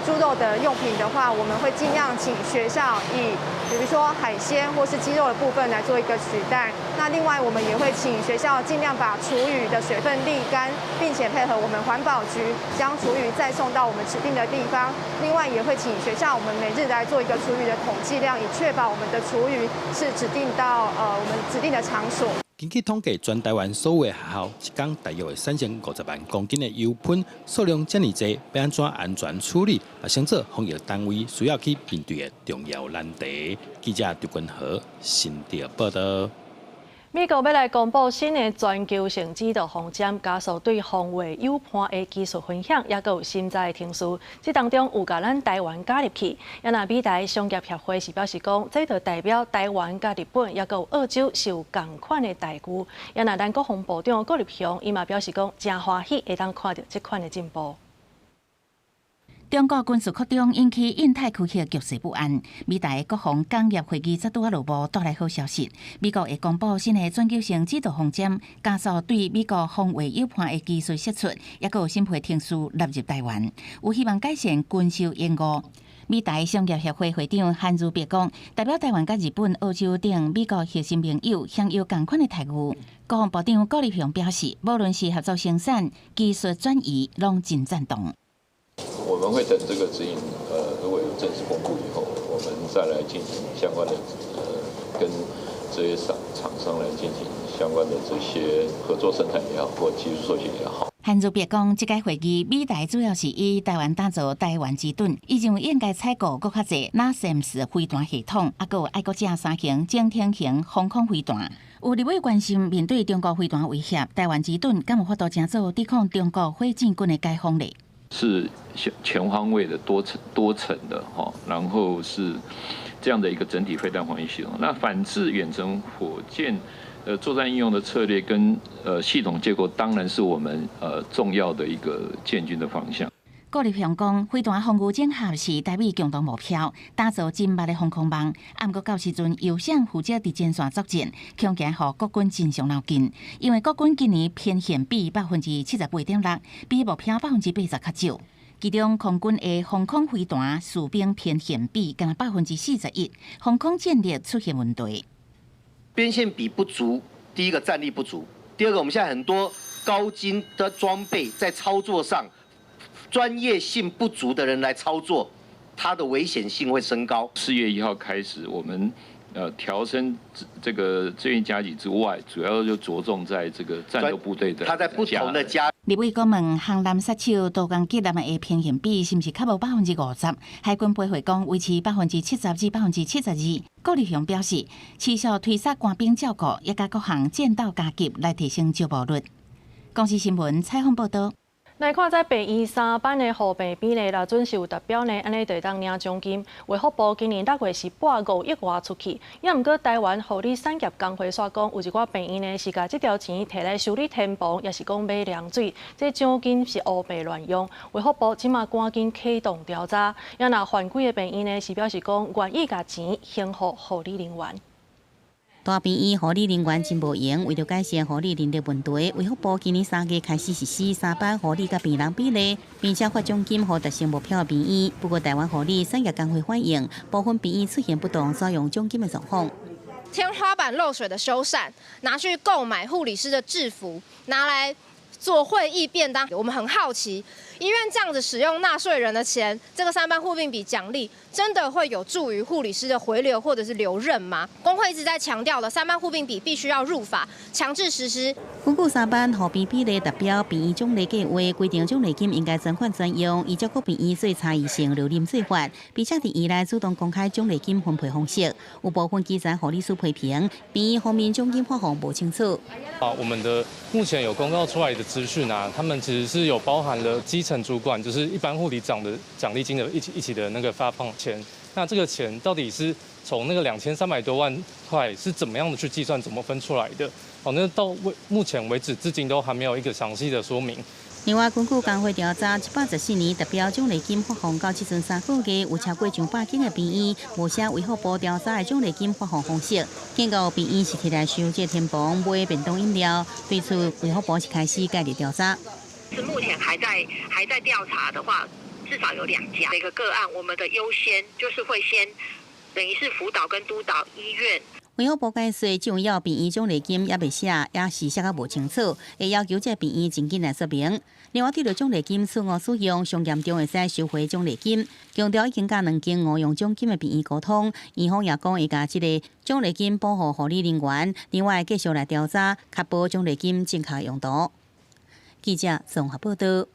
豬肉的用品的話，我們會盡量請學校以，比如說海鮮或是雞肉的部分來做一個取代。那另外，我們也會請學校盡量把廚餘的水分瀝乾，並且配合我們環保局將廚餘再送到我們指定的地方。另外，也會請學校我們每日來做一個廚餘的統計量，以確保我們的廚餘是指定到我們指定的場所。根據統計，全台灣所有的學校一工大約會產生50萬公斤的油噴，數量遮爾濟，欲按怎安全處理，嘛成做防疫單位需要去面對的重要難題。記者張君和新竹報道。美國欲來公布新的全球性指導方針，加速對防衛誘叛的技術分享，抑閣有審查的程序。這當中有共咱台灣加入去。啊若美台商業協會是表示講，這就代表台灣佮日本，抑閣有澳洲是有仝款的待遇。啊若咱國防部長郭立雄，伊嘛表示講，誠歡喜會當看著這款的進步。中國軍事擴張引起印太區域局勢不安。美台國防工業會議才拄仔落幕，帶來好消息。美國會公布新的全球性指導方針，加速對美國防衛誘叛的技術釋出，抑閣有審批程序納入台灣，有希望改善軍售延誤。美台商業協會會長韓如碧講，代表台灣佮日本、澳洲等美國核心盟友享有仝款的待遇。國防部長郭立雄表示，無論是合作生產、技術轉移，攏真贊同。我們會等這個指引，如果有正式公布以後，我們再來進行相關的，跟這些廠商來進行相關的這些合作生產也好，或技術授權也好。韓如碧講，這屆會議美台主要是以台灣打造台灣之盾，伊認為應該採購閣較濟 NASAMS 飛彈系統，抑閣有愛國者三型潛艇型防空飛彈。有立委關心面對中國飛彈威脅，台灣之盾敢有法度成做抵抗中國火箭軍的解放咧？是全方位的多層多層的哈，然後是這樣的一個整體飛彈防禦系統。那反制遠程火箭作戰應用的策略跟系統結構，當然是我們重要的一個建軍的方向。郭立雄講，飛彈防禦整合是台美共同目標，打造緊密的防空網。毋過到時陣由誰負責佇前線作戰，恐驚予國軍真傷腦筋。因為國軍今年編憲比78.6%，比目標80%較少。其中空軍的防空飛彈士兵編憲比干焦41%，防空戰力出現問題。編憲比不足，第一個戰力不足，第二個我們現在很多高精的裝備在操作上。專業性不足的人來操作，它的危險性會升高。4月1號開始，我們調升這個志願加給之外，主要就着重在這個戰鬥部隊的。他在不同的加。立委閣問，航艦殺手渡江級艦的編憲比是毋是較無50%？海軍回覆講維持70%至72%。郭立雄表示，持續推捒官兵照顧，抑佮各項戰鬥加級來提升招募率。公視新聞採訪報道。來看這病院三班的護病比例，若準時有達標呢，按呢就會當領獎金。衛福部今年6月是撥5億外出去，抑毋過台灣護理產業工會煞講，有一寡病院呢是共這條錢提來修理天棚，抑是講買涼水，這獎金是烏白亂用。衛福部這馬趕緊啟動調查，抑若犯規的病院呢是表示講願意共錢還予護理人員。大病院護理人員真無閒，為著改善護理人力問題，衛福部今年3月開始實施三班護理佮病人比例，並且發獎金予達成目標的病院。不過，台灣護理產業工會反映，部分病院出現不當使用獎金的狀況。天花板漏水的修繕，拿去購買護理師的制服，拿來做會議便當。我們很好奇，醫院這樣子使用納稅人的錢，這個三班護病比獎勵，真的會有助於護理師的回流或者是留任嗎？工會一直在強調的三班護病比必須要入法，強制實施。根據三班護病比例達標，病院獎勵計劃規定獎勵金應該專款專用，依照各病院做差異性留任做法，並且佇院內主動公開獎勵金分配方式。有部分基層護理師批評，病院方面獎金發放無清楚。啊，我們的目前有公告出來的資訊啊，他們其實是有包含了基層主管，就是一般護理長的獎勵金的一起的那個發放錢。那這個錢到底是從那個2300多萬塊是怎麼樣的去計算，怎麼分出來的？哦，那到目前為止，至今都還沒有一個詳細的說明。另外，根據工會調查，114年達標獎勵金發放到這陣3個月，有超過上百間的病院無寫衛福部調查的獎勵金發放方式，見到病院是提來收這天棚買便當飲料，對此衛福部是開始介入調查。是目前還在調查的話，至少有兩家。每個個案，我們的優先就是會先等於是輔導跟督導醫院。衛福部解釋，這樣病院獎勵金猶未寫，也是寫甲無清楚，會要求這病院盡緊來說明。另外，對著獎勵金錯誤使用，上嚴重會使收回獎勵金。強調已經佮兩間誤用獎金的病院溝通，院方也講會共這个獎勵金補予護理人員，另外繼續來調查，確保獎勵金正確用途。記者綜合報道。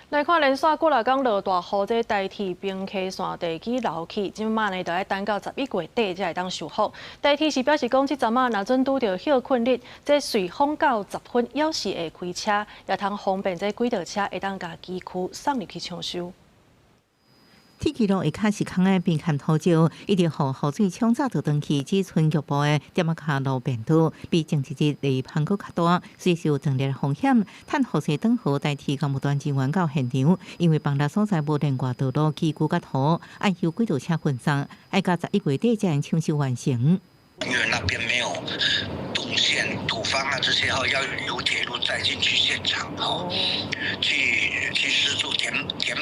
來看連紲幾若工落大雨，這台鐵平溪線地基流去，這馬呢，著愛等到11月底才會當修復。台鐵是表示講，這陣仔若準拄著歇睏日，這隨風到10分猶是會開車，也通方便這軌道車會當共機具送入去搶修。鐵枝路一開始空的邊看土石，一直予雨水沖走就轉去，只賰局部的店仔跤路變多，比前一日泥濘閣較大，隨時有斷裂風險。趁雨勢轉好，台鐵工務團人員到現場，因為崩落所在無連外道路機具佮土，愛由軌道車運送，愛到11月底才能搶修完成。因為那邊沒有動線、土方啊這些吼，要由鐵路載進去現場吼，去施作填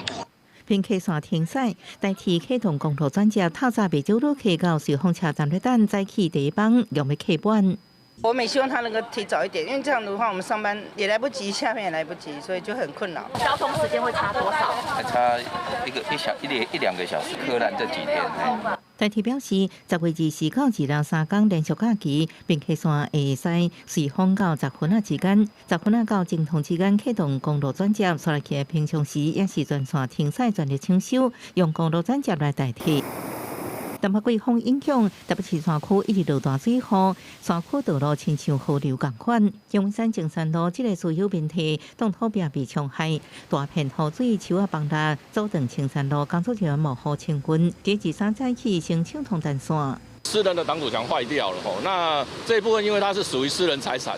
補。平溪線停駛，台鐵啟動公路轉接，透早袂少旅客到瑞芳車站咧等，早起第一班用欲客滿。我們希望他能夠提早一點，因為這樣的話，我們上班也來不及，下班也來不及，所以就很困擾。交通時間會差多少？差一個一小一兩一兩個小時，柯南這幾天。台鐵表示，10月24到23工連續假期，平溪線會使瑞芳到十分仔之間，十分仔到菁通之間啟動公路轉接，紲落去的平常時也是全線停駛全力搶修，用公路轉接來代替。東北季風影響，台北市山區一直落大水雨，山區道路親像河流仝款。陽山中山路這个私有面地，擋土壁被沖害，大片雨水樹仔崩落，阻斷青山路工作人員冒雨清運。第23早起先搶通單線。私人的擋土牆壞掉了吼，那這一部分因為它是屬於私人財產，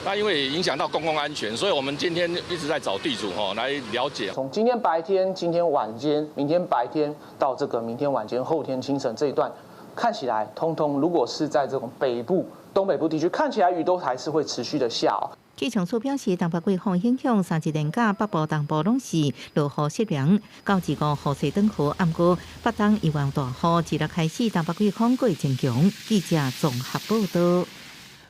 那因為影響到公共安全，所以我們今天一直在找地主吼來了解。從今天白天、今天晚間、明天白天到這個明天晚間、後天清晨這一段，看起來通通如果是在這種北部、東北部地區，看起來雨都還是會持續的下哦。氣象署表示，東北季風影響，三日連假北部、東部攏是落雨濕涼。到二五雨勢轉好，毋過北東猶原大雨，26開始東北季風閣會增強。記者綜合報道。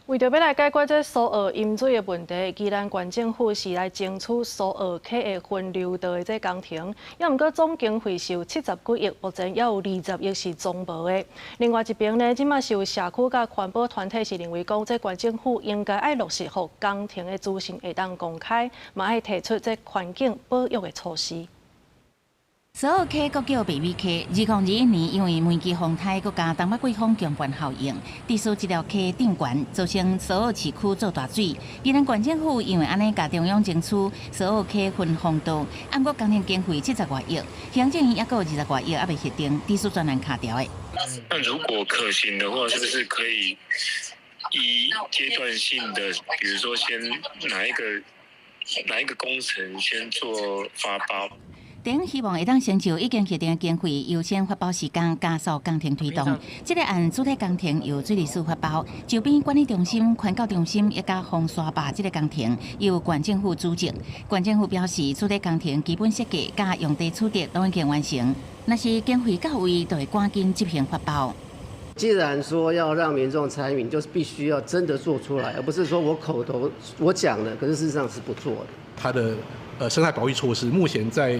為著欲來解決這蘇澳淹水的問題，宜蘭縣政府是來爭取蘇澳溪的分流道的這工程，猶毋過總經費是有70幾億，目前猶有20億是裝無的。另外一邊呢，這馬是有社區佮環保團體是認為講，這縣政府應該愛落實予工程的資訊會當公開，嘛愛提出這環境保育的措施。蘇澳溪閣叫白米溪，2021年因為梅季洪颱，閣加東北季風強灌效應，致使這條溪漲懸，造成蘇澳市區做大水。宜蘭縣政府因為按呢，共中央爭取蘇澳溪分洪道，毋過工程經費70外億，行政院猶閣有20外億猶未核定，致使專案卡著的。那如果可行的話，是不是可以依階段性的，比如說先哪一個工程先做發包？頂希望會當成就已經核定的經費優先發包時間，加速工程推動。這个案主體工程由水利署發包，周邊管理中心、環教中心以及風沙壩這个工程由縣政府主責。縣政府表示，主體工程基本設計佮用地取得攏已經完成，若是經費到位，就會趕緊執行發包。既然說要讓民眾參與，就是必須要真的做出來，而不是說我口頭我講了，可是事實上是不做的。它的生態保育措施，目前在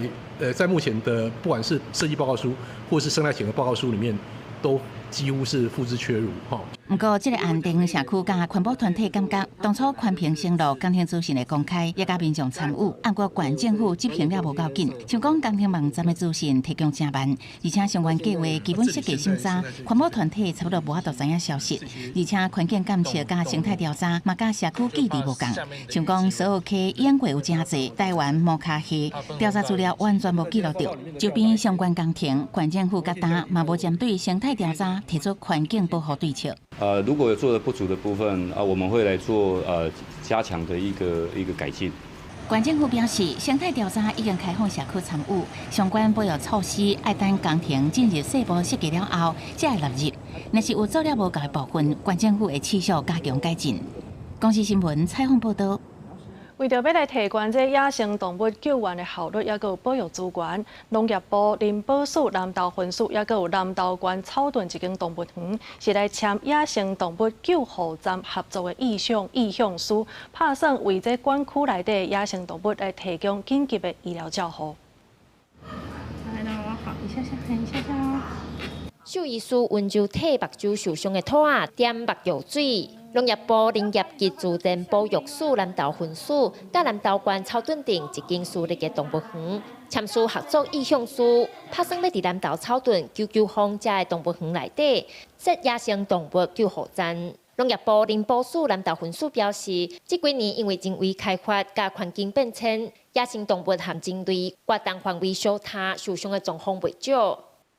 目前的不管是設計報告書或是生態檢核報告書裡面，都幾乎是付之闕如哈。毋過，這个案地方社區佮環保團體感覺，當初寬頻承諾工程資訊會公開，也佮民眾參與，毋過縣政府執行了無夠緊，像講工程網站的資訊提供誠慢，而且相關計畫基本設計審查，環保團體差不多無法度知影消息，而且環境監測佮生態調查嘛佮社區距離無仝，像講蘇澳溪養過有誠濟台灣摩卡蝦，調查資料完全無記錄著，周邊相關工程，縣政府佮當嘛無針對生態調查提出環境保護對策。如果有做的不足的部分，啊，我們會來做加強的一個改進。縣政府表示，生態調查已經開放社區參與，相關保育措施愛等工程進入細部設計了後，才會納入。若是有做了無夠的部分，縣政府會持續加強改進。公視新聞採訪報道。為著欲來提懸這野生動物救援的效率，抑閣有保育資源，農業部林保署南投分署，抑閣有南投縣草屯一間動物園，是來簽野生動物救護站合作的意向書，拍算為這管區內底野生動物來提供緊急的醫療照護。來咯，好，一下下，一下下。獸醫師溫柔替目睭受傷的兔仔點目藥水。農業部林業及自然保育署南投分署佮南投縣草屯鎮一間私立的動物園簽署合作意向書，拍算欲佇南投草屯九九峰遮的動物園內底設野生動物救護站。農業部林保署南投分署表示，這幾年因為人為開發佮環境變遷，野生動物和人類活動範圍相差受傷的狀況袂少。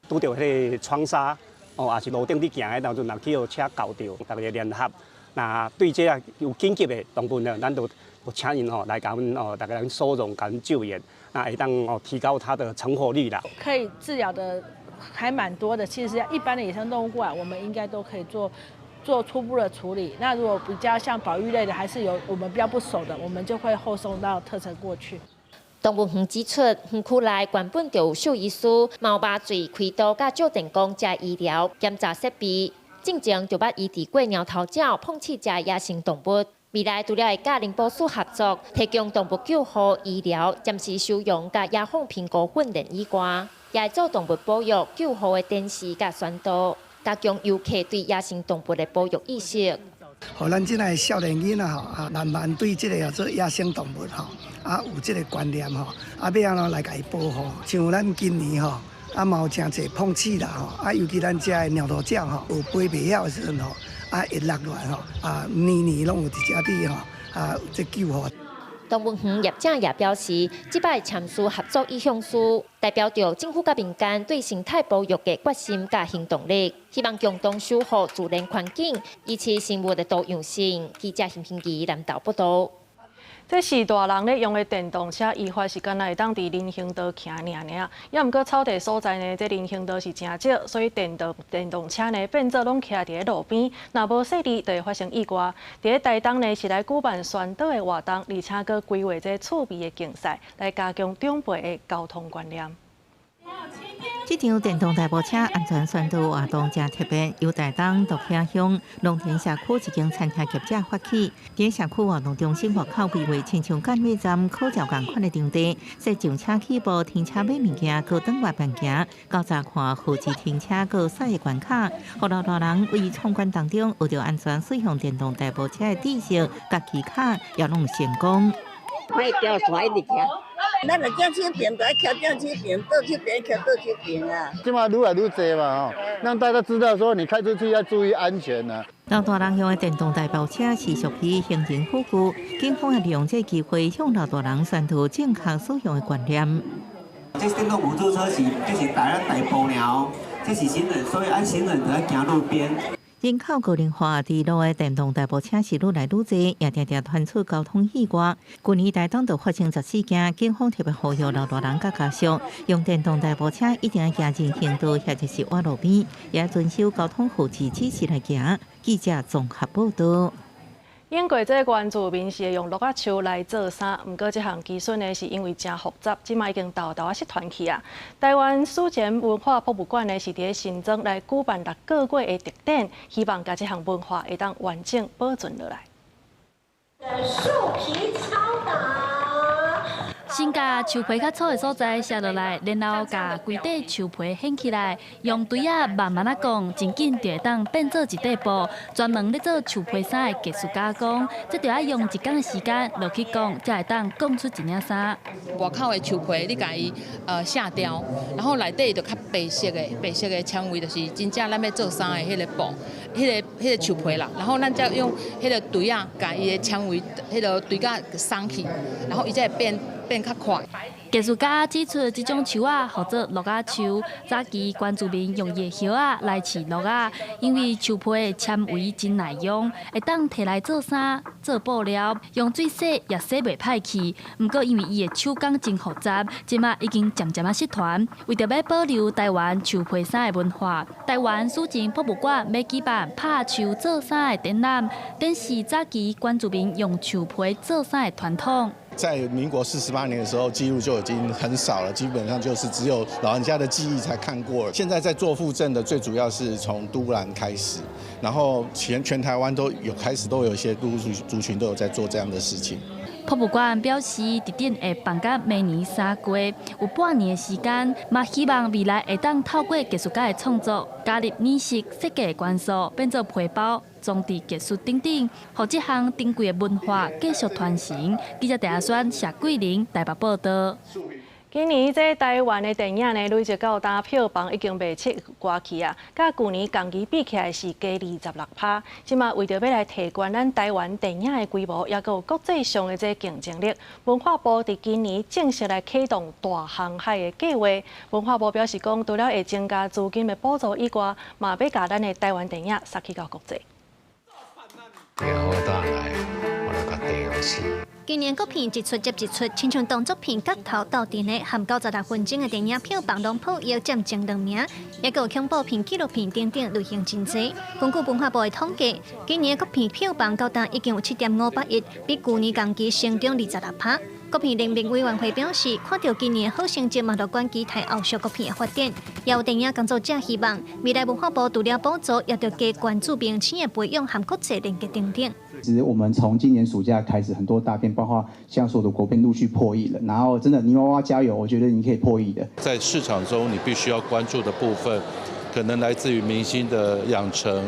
拄著彼個窗紗哦，抑是路頂佇行的當陣，若去予車轎著，逐家聯合。若對這个有緊急的動物呢，咱就請𪜶吼來共阮哦，逐家人收容、共阮救援，那會當哦提高它的成活率啦。可以治療的還蠻多的，其實一般的野生動物過來，我們應該都可以做初步的處理。那如果比較像保育類的，還是有我們比較不熟的，我們就會後送到特車過去。動物園指出，園區內原本就有獸醫師、貓麻醉、開刀、佮照電光遮醫療檢查設備。進前就捌醫治過貓頭鳥、碰刺遮野生動物。未來除了會佮林保署合作，提供動物救護、醫療、暫時收容佮野放評估訓練以外，也會做動物保育、救護的展示佮宣導，加強遊客對野生動物的保育意識。予咱這的少年囡仔吼啊，慢慢對這個叫做野生動物吼啊有這個觀念吼，啊欲按怎來共伊保護？像咱今年吼。啊，嘛有誠濟碰刺啦吼，啊，尤其咱遮的貓頭鳥吼，有飛袂曉的時陣吼，啊，會落來吼，啊，年年攏有佇遮佇吼，啊，這救護。動物園業者也表示，這擺簽署合作意向書，代表著政府佮民間對生態保育的決心佮行動力，希望共同守護自然環境，維持生物的多樣性。記者邢平儀南投報導。這是大人咧用的電動車，依法是干焦會當佇人行道騎爾爾。抑毋過草地所在呢，這人行道是誠少，所以電動車呢變做攏徛佇咧路邊，若無細膩就會發生意外。佇咧台東呢是來舉辦宣導的活動，而且閣規劃這趣味的競賽，來加強長輩的交通觀念。這場電動代步車安全宣導活動誠特別，由台東鹿野鄉農田社區一間餐廳業者發起，佇社區活動中心外口規劃親像幹馬站考照仝款的場地，設上車起步、停車買物件、高檔外慢行，較查看號誌停車閣賽的關卡，予老大人佇闖關當中學著安全使用電動代步車的知識佮技巧，也攏成功。會掉線一直行。咱若正手爿，就愛徛正手爿；倒手爿，徛倒手爿啊。這馬愈來愈濟嘛吼，讓大家知道說你開出去要注意安全啊。老大人用的電動代步車是屬於行人輔具，警方會利用這個機會向老大人宣導正確使用的觀念。這電動輔助車是這是帶咱代步爾，這是行人，所以按行人就愛行路邊。人口高齡化，佇路的電動代步車是愈來愈濟，也定定傳出交通意外。去年台東就發生14件，警方特別呼籲老大人佮家屬用電動代步車一定愛行人行道或者是倚路邊，也遵守交通號誌指示來行。記者綜合報導。英國這個原住民是會用鹿仔樹來做衫，毋過這項技術呢是因為誠複雜，這馬已經沓沓仔失傳去啊。台灣史前文化博物館呢是佇咧新莊來舉辦6個月的特展，希望共這項文化會當完整保存落來。樹皮敲打。先共樹皮較粗的所在削落來，然後共規塊樹皮掀起來，用錘仔慢慢仔摃，真緊就會當變做一塊布，專門咧做樹皮衫的技術加工。這著愛用一工的時間落去摃，才會當摃出一領衫。外口的樹皮你共伊卸掉，然後內底就較白色的，白色的纖維就是真正咱欲做衫的彼个布，彼个樹皮啦。然後咱再用彼个錘仔共伊的纖維，彼个錘甲鬆去，然後伊才會變較快。藝術家指出，這種樹仔號做鹿仔樹，早期原住民用伊的葉仔來飼鹿仔，因為樹皮的纖維真耐用，會當提來做衫、做布料，用水洗也洗袂歹去。毋過因為伊的手工真複雜，這馬已經漸漸仔失傳。為著欲保留台灣樹皮衫的文化，台灣史前博物館欲舉辦拍樹做衫的展覽，展示早期原住民用樹皮做衫的傳統。在民國48年的時候，記錄就已經很少了，基本上就是只有老人家的記憶才看過了。現在在做復振的，最主要是從都蘭開始，然後全台灣都有開始，都有一些族群都有在做這樣的事情。博物館表示，佇頂會辦到明年3月，有半年的時間，嘛希望未來會當透過藝術家的創作，加入染色設計的元素，變做皮包，裝佇藝術頂頂，予這項珍貴的文化繼續傳承。記者鄭阿宣、謝桂玲台北報導。今年這台灣的電影呢，累積到今票房已經賣7億外去啊，佮舊年同期比起來是加26%。這馬為著欲來提懸咱台灣電影的規模，抑閣有國際上的這競爭力，文化部佇今年正式來啟動大航海的計劃。文化部表示講，除了會增加資金的補助以外，嘛欲共咱的台灣電影殺去到國際。來，我來共地死。今年國片一出接一出，親像動作片角頭鬥陣的，含96分鐘的電影票房攏破億，佔前兩名。抑閣有恐怖片、紀錄片等等類型真濟。根據文化部的統計，今年國片票房到今已經有7.58億，比舊年同期成長26%。國片聯盟委員會表示，看著今年好成績，嘛樂觀期待後續國片的發展。也有電影工作者希望，未來文化部除了補助，也著加關注明星的培養和國際連結等等。其實我們從今年暑假開始，很多大片，包括像所有的國片陸續破億了。然後真的，泥娃娃加油，我覺得你可以破億的。在市場中，你必須要關注的部分，可能來自於明星的養成，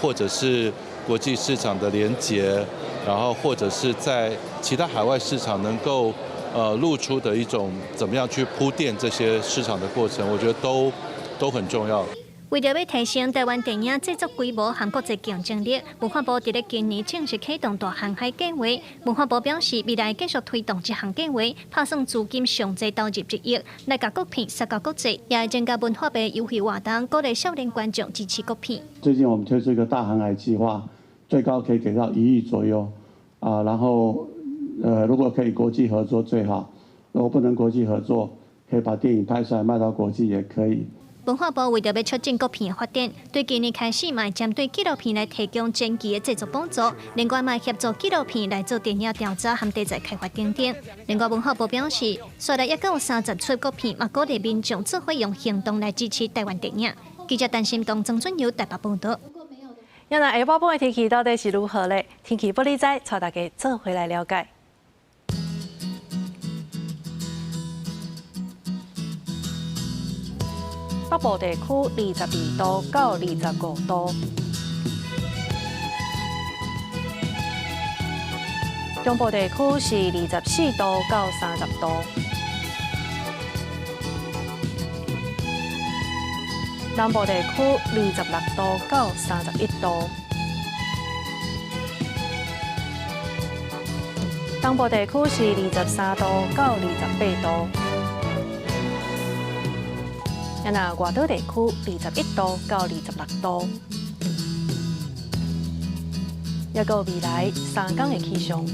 或者是國際市場的連結，然後或者是在其他海外市場能夠露出的一種，怎麼樣去鋪墊這些市場的過程，我覺得都很重要。為著欲提升台灣電影製作規模和國際競爭力，文化部佇咧今年正式啟動大航海計劃。文化部表示，未來繼續推動這項計劃，拍算資金上濟投入1億，來共國片殺到國際，也會增加文化部優惠活動，鼓勵少年觀眾支持國片。最近我們推出一個大航海計劃，最高可以給到1億左右，啊，然後，如果可以國際合作最好，如果不能國際合作，可以把電影拍出來賣到國際也可以。文化部為著欲促進國片的發展，對今年開始嘛會針對紀錄片來提供前期的製作補助，另外嘛協助紀錄片來做電影調查和題材開發等等。另外文化部表示，紲來抑閣有30出國片，嘛鼓勵民眾做伙用行動來支持台灣電影。記者陳心東、曾俊友台北報導。那下晡晡的天氣到底是如何咧？天氣不離知，帶大家做伙來了解。北部地區22度到25度，中部地區是24度到30度，南部地區26度到31度，東部地區是23度到28度。那外島地區21度到26度，抑閣未來3工的氣象。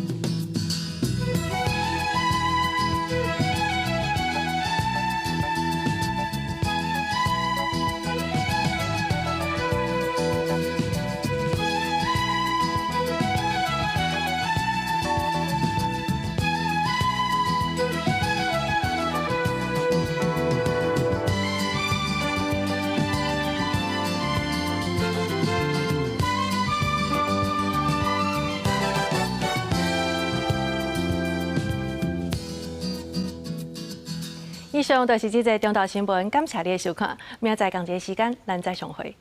以上就是這節中晝新聞，感謝你的收看，明仔載仝一个時間，咱再相會。